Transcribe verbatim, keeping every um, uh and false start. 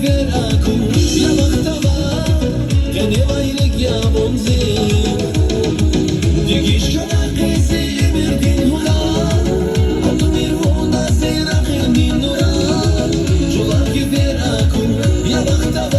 Акун, я бахтавар, къеневай рикӀ ягъун зи. Дегиш хьана къе зи уьмуьрдин гьунар, акумир вуна зи ракъини нурар. Жуван гивер акун, я бахтавар.